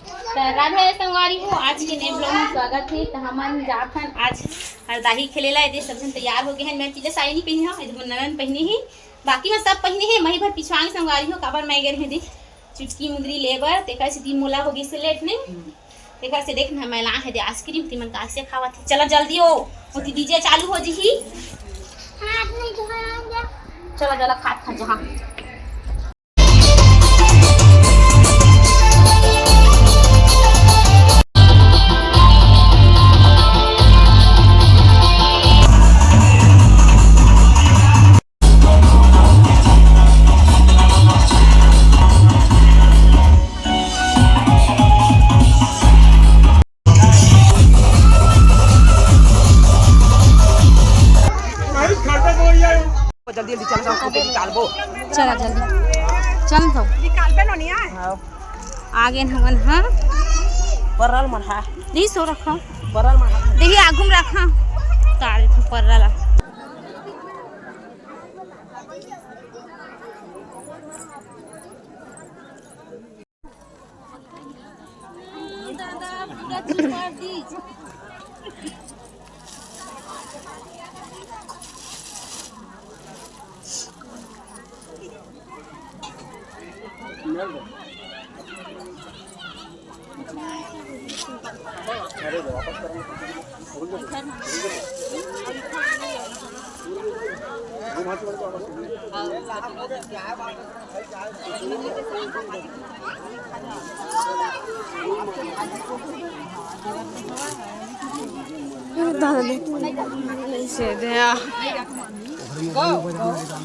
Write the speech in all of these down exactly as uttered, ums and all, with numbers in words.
त राधे संगवारी हो, आज के नए vlog में स्वागत हे। त हमन जात हन आज हरदाही खेले ला। एदे सब झन तैयार हो गे हन। मैं पीला साड़ी नहीं पहिने हव, एदे मोर ननद पहिने हे, बाकी मैं सब पहिने हे। मही भर पिछवांग संगवारी हो, काबर मैं गे रहें दे चुटकी मुंदरी ले बर, तेकर सेती मोला हो गिस late नहीं। तेकर से देख ना, मैं ला हे दे ice cream, तिमन का से खावत हे। चला जल्दी हो, ओती DJ चालू हो जही। चला जला खात खा जहाँ। जल्दी जल्दी चल जाओ, फोटो निकालबो। चला जल्दी चल तो। निकालबे नो नहीं आए। हाँ। आगे हमन हा। परल मन हा। नहीं सो रखा। परल मन हा। देखिए आगू में रखा। तारे तो परल आ। दादा, पूरा चिपा दीज। से दे आ।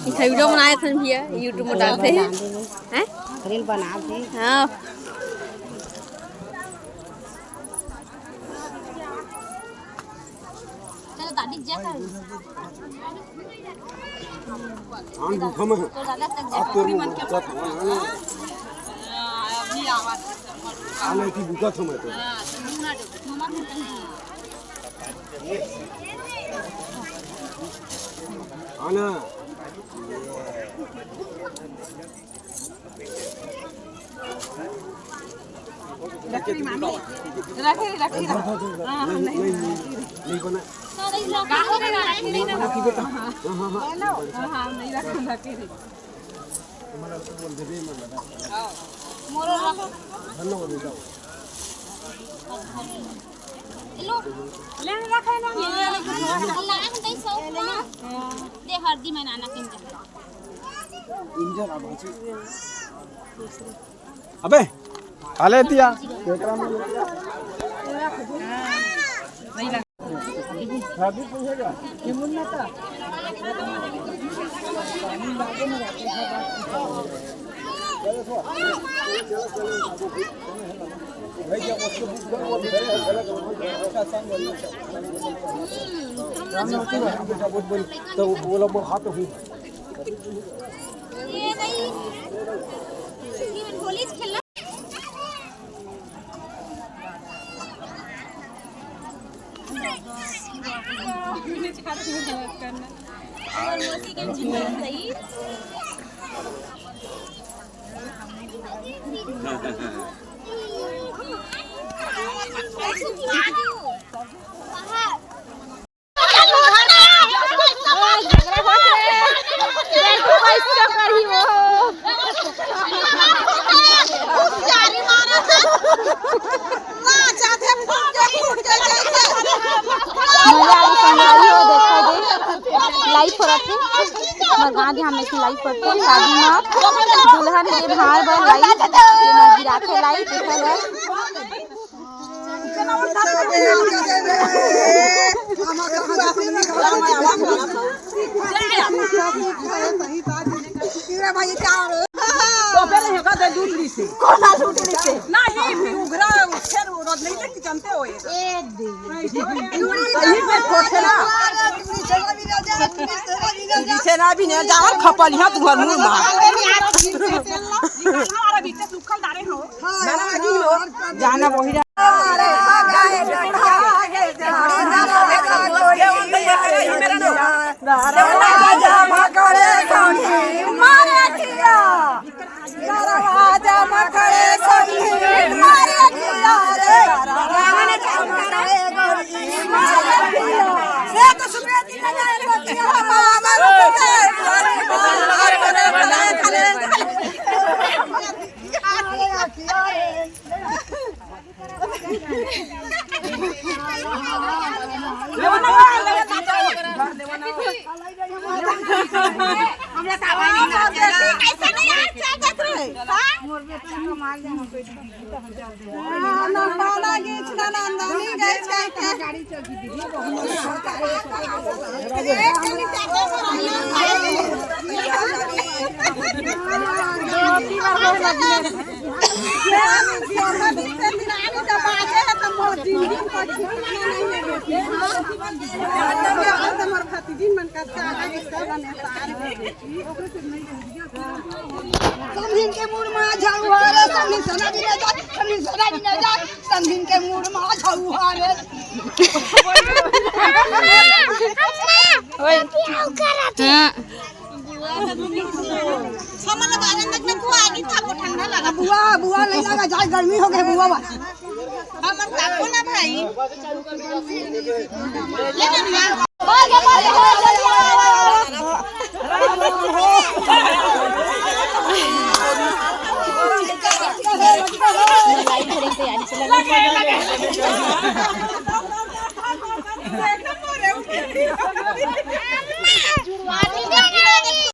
इधर वीडियो बनाए थे भैया, YouTube में डालते हैं। हैं? रील बना दे। हाँ। चलो दादी जा कर। आन भूखा में है। तो दादा तक जा आप तो कर। मन के भूखा था ना। अभी आवाज। आने की भूखा था मैं तो। हाँ, तो मुंह ना दे। हमारे मुंह नहीं। आना। रख रही मामी, रख रही, रख रही, रख। हाँ, हाँ, नहीं, नहीं, नहीं, नहीं बना। नहीं बना की बेटा। हाँ, हाँ, हाँ। हाँ, हाँ, नहीं रख, रख रही। मोरो रख। धन्यवाद बेटा। लो, ले रख है ना, ये वाला। ला, हम दे सौ ना। दे हरदी में नाना किन जा। इंजन आ बाची। अबे, आले दिया। तो बोला, वो हाथ हो। ये नहीं। ये होली खेलना। मजा आगे संगवारी हो, देखो दे, live हो रखे। हमर गाँव जी हम ऐसे live करते हैं, शादी में दुल्हन के भार बर live, ये मर गिराथे live, देखो दे। तो फिर हेगा दे लूट ली से। कोना लूट ली से? नहीं, फिर उघरा, उठे रो-, रोज नहीं देखी, जानते हो ये। ए दे। यही पे कोठे ना। पीछे ना भी नहीं जाओ, खपल यहाँ तुम्हार मुंह में। हमारा बीच से सूखल डाले हो। ना, ना, नहीं हो। जाना वही जा। दरवाजा में खड़े संगीत मारे किया। दरवाजा में खड़े संगीत मारे किया। समधिन के मूड़ मा झाऊ हरे, समधिन सोना बिना जाए, समधिन सोना बिना जाए, समधिन के मूड़ मा झाऊ हरे। ओए। हाँ। हमन बारन तक में बुआ आगे था, वो ठंडा लगा। बुआ, बुआ नहीं लगा, जाए गर्मी हो गई बुआ वाला। हमर ताको ना भाई। ले ना।